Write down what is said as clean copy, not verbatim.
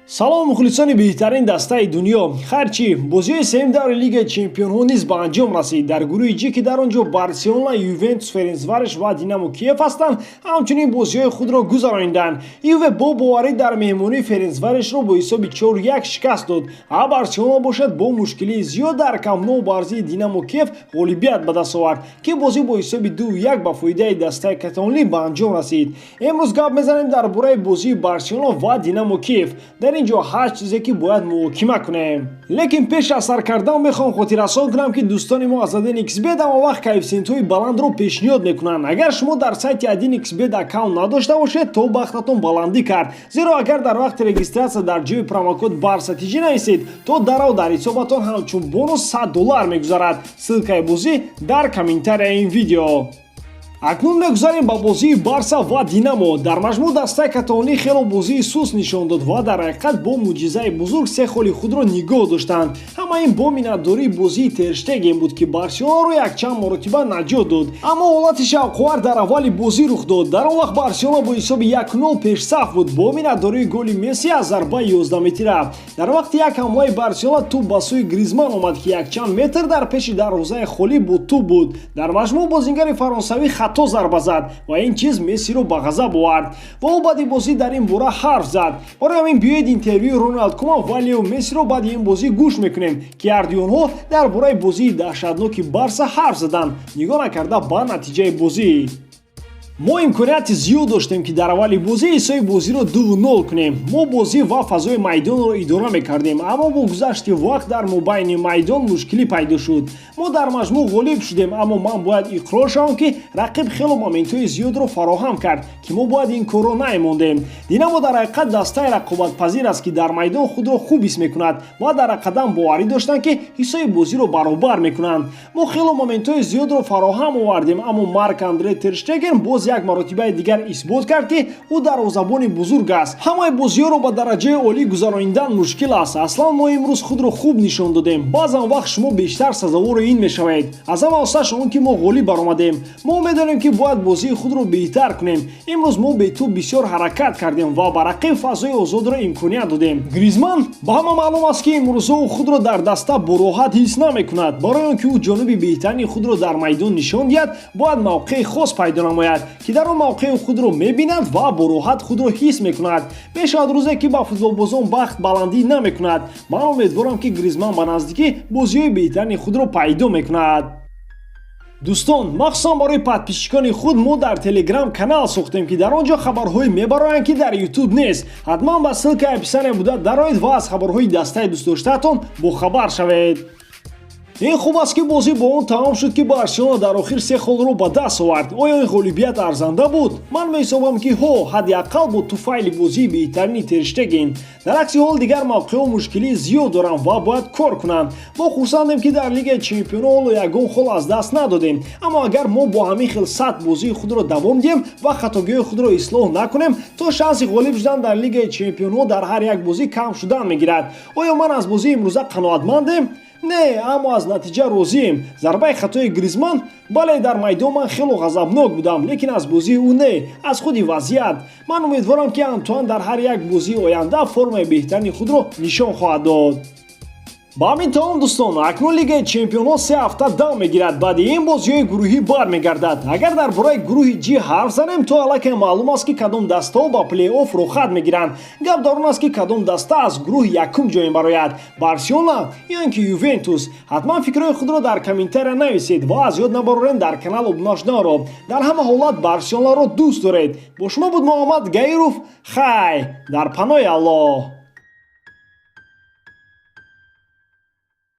Салом, мухлисони беҳтарин дастаи дунё! Ҳарчи бозиҳои сеюм даври Лигаи чемпионҳо низ ба анҷом расид. Дар гурӯҳи Ҷи, ки дар он ҷо Барселона, Ювентус, Ференсвареш ва Динамо Киев ҳастанд, ҳамчунин бозиҳои худро гузарониданд. Юве бо боварӣ дар меҳмонӣ Ференсварешро бо ҳисоби 4-1 шикаст дод, а Барселона бошад, бо мушкилии зиёд дар Камп Ноу бар зидди Динамо Киев ғолибият ба даст овард, ки бозӣ бо ҳисоби 2-1 ба фоидаи дастаи каталонӣ ба анҷом расид. Имрӯз гап мезанем дар бораи бозии Барселона ва Динамо Киев. Дар ин ҷо ҳашт чизе, ки бояд муҳокима кунем. Лекин пеш аз сар кардан мехоҳам хотиррасон кунам, ки дӯстони мо аз 1xBet ҳама вақт коэффисиентҳои баландро пешниҳод мекунанд. Агар шумо дар сайти 1xBet аккаунт надошта бошед, то бахтатон баландӣ кард, зеро агар дар вақти регистрация дар ҷои промокод Барса ТЖ нависед, то дарав дар ҳисобатон ҳамчун бонус 100 доллар мегузарад. Ссылкаи бозӣ дар комментарияи ин видео. Акнун мегузарем ба бозии Барса ва Динамо. Дар маҷмӯъ дастаи каталонӣ хело бозии суст нишон дод ва дар ҳақиқат бо мӯъҷизаи бузург се холи худро нигоҳ доштанд. Ҳама ин бо миннатдории бозии Терштеген буд, ки Барселонаро якчанд маротиба наҷот дод. Аммо ҳолати шавқовар дар аввали бозӣ рух дод. Дар он вақт Барселона бо ҳисоби 1-0 пешсаф буд бо миннатдории голи Месси аз зарбаи 11 метра. Дар вақти як ҳамлаи Барселона тӯб ба сӯи Гризман омад, ки якчанд метр дар пеши дарвозаи холӣ бо тӯб буд. Дар маҷмӯъ бозингари фаронсавӣ хато зарба зад ва ин чиз Мессиро ба ғазаб овард ва ӯ баъди бозӣ дар ин бора ҳарф зад. Барои ҳамин биёед, интервюи Роналд Куман ва Лео Мессиро баъди ин бозӣ гӯш мекунем, ки ҳардуи онҳо дар бораи бозии даҳшатноки Барса ҳарф заданд, нигоҳ накарда ба натиҷаи бозӣ. Мо имконияти зиёд доштем, ки дар аввали бозӣ ҳисоби бозиро 2-0 кунем. Мо бозӣ ва фазои майдонро идора мекардем, аммо бо гузашти вақт дар мобайни майдон мушкилӣ пайдо шуд. Мо дар маҷмӯъ ғолиб шудем, аммо ман бояд иқрор шавам, ки рақиб хело моментҳои зиёдро фароҳам кард, ки мо бояд ин корро наемондем. Динамо дар ҳақиқат дастаи рақобатпазир аст, ки дар майдон худро хуб ҳис мекунад ва дар қадам боварӣ доштанд, ки ҳисоби бозиро баробар мекунанд. Мо хело моментҳои зиёдро фароҳам овардем, аммо Марк Андре Терштеген боз як маротибаи дигар исбот кард, ки ӯ дарвозабони бузург аст. Ҳамаи бозиҳоро ба дараҷаи олӣ гузаронидан мушкил аст. Аслан мо имрӯз худро хуб нишон додем. Баъзан вақт шумо бештар сазовори ин мешавед. Аз ҳама осаш он, ки мо ғолиб баромадем. Мо медонем, ки бояд бозии худро беҳтар кунем. Имрӯз мо бе тӯб бисёр ҳаракат кардем ва ба рақиб фазои озодро имконият додем. Гризман: ба ҳама маълум аст, ки имрӯза ӯ худро дар даста бороҳат ҳис намекунад. Барои он ки ӯ ҷониби беҳтарини худро дар майдон нишон диҳад, бояд мавқеи хос пайдо намояд, ки дар он мавқеи худро мебинад ва бороҳат худро ҳис мекунад. Мешавад рӯзе, ки ба футболбозон бахт баландӣ намекунад. Ман умедворам, ки Гризман ба наздикӣ бозиҳои беҳтарини худро пайдо мекунад. Дӯстон, махсусан барои подписчикони худ мо дар Телеграм канал сохтем, ки дар он ҷо хабарҳое мебароянд, ки дар Ютуб нест. Ҳатман ба ссылкаи описания буда дароед ва аз хабарҳои дастаи дӯстдоштаатон бохабар шавед. Ин хуб аст, ки бозӣ бо он тамом шуд, ки Барселона дар охир се холро ба даст овард. Оё ин ғолибият арзанда буд? Ман меҳисобам, ки ҳо, ҳадди ақал бо туфайли бозии беҳтарини Терштеген. Дар акси ҳол дигар мавқеъҳо мушкилии зиёд доранд ва бояд кор кунанд. Мо хурсандем, ки дар Лигаи чемпионҳо ҳоло ягон хол аз даст надодем, аммо агар мо бо ҳамин хел сатҳ бозии худро давом диҳем ва хатогиҳои худро ислоҳ накунем, то шанси ғолиб шудан дар Лигаи чемпионҳо дар ҳар як бозӣ кам шудан мегирад. Оё ман аз бозии имрӯза қаноатмандем? Не, аммо аз натиҷа розием. Зарбаи хатои Гризман: бале, дар майдон ман хело ғазабнок будам, лекин аз бозии ӯ не, аз худи вазъият. Ман умедворам, ки Антуан дар ҳар як бозии оянда формаи беҳтарини худро нишон хоҳад дод. Ба ҳамин тамом, дӯстон. Акнун Лигаи чемпионҳо 3 ҳафта дам мегирад, баъди ин бозиҳои гурӯҳӣ бармегардад. Агар дар бораи гурӯҳи Ҷи ҳарф занем, то аллакай маълум аст, ки кадом дастаҳо ба плей-офф рухат мегиранд. Гап дар он аст, ки кадом даста аз гурӯҳ якум ҷой мебарояд: Барселона ё ин ки Ювентус? Ҳатман фикрҳои худро дар комментария нависед ва аз ёд набарорем дар канал обуна шуданро. Дар ҳама ҳолат Барселонаро дӯст доред. Бо шумо буд Муҳаммад Гаиров. Хай, дар паноҳи Аллоҳ.